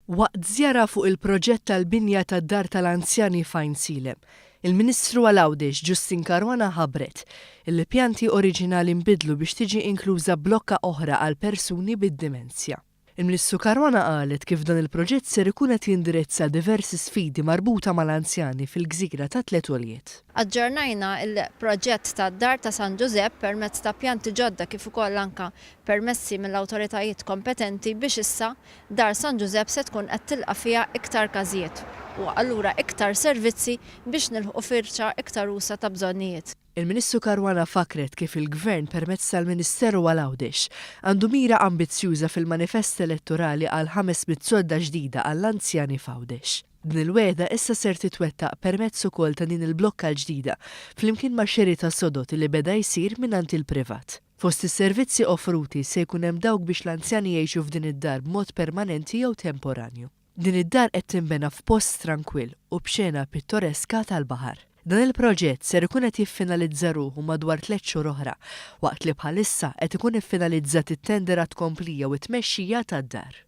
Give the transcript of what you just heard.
Waqt żjara fuq il-proġett tal-binja tad-Dar tal-Anzjani f'Għajnsielem, il-Ministru għal Għawdex Justyne Caruana ħabbret illi pjanti oriġinali nbidlu biex tiġi inkluża blokka oħra għal persuni bid-dimensja. Il-Ministru Caruana qalet kif dan il-proġett ser ikun qed jindirizza diversi sfidi marbuta mal-anzjani fil-gżira tat-Tliet Għoljiet. Aġġornajna l-proġett tad-Dar ta' San Ġużepp permezz ta' pjanti ġodda kif ukoll anke permessi mill-awtoritajiet kompetenti biex issa Dar San Ġużepp se tkun qed tilqa' fiha iktar każijiet u allura iktar servizzi biex nilħqu firxa iktar usa' ta' bżonnijiet. Il-Ministru Caruana fakkret kif il-Gvern permezz tal-Ministeru għal Għawdex għandu mira ambizzjuża fil-manifest elettorali għal 500 sodda ġdida għall-anzjani f'Għawdex. Din il-wegħda issa ser titwettaq permezz ukoll ta' din il-blokka l-ġdida flimkien ma' xiri ta' sodod li beda jsir mingħand il-privat. Fost is-servizzi offruti se jkun hemm dawk biex l-anzjani jgħixu f'din id-dar b'mod permanenti jew temporanju. Din id-dar qed tinbena f'post trankwill u b'xena pittoreska tal-baħar. Dan il-proġett ser ikun qed jiffinalizza ruħu madwar tlett xhur oħra, waqt li bħalissa qed ikun iffinalizzat it-tender għat-tkomplija u t-tmexxija tad-dar.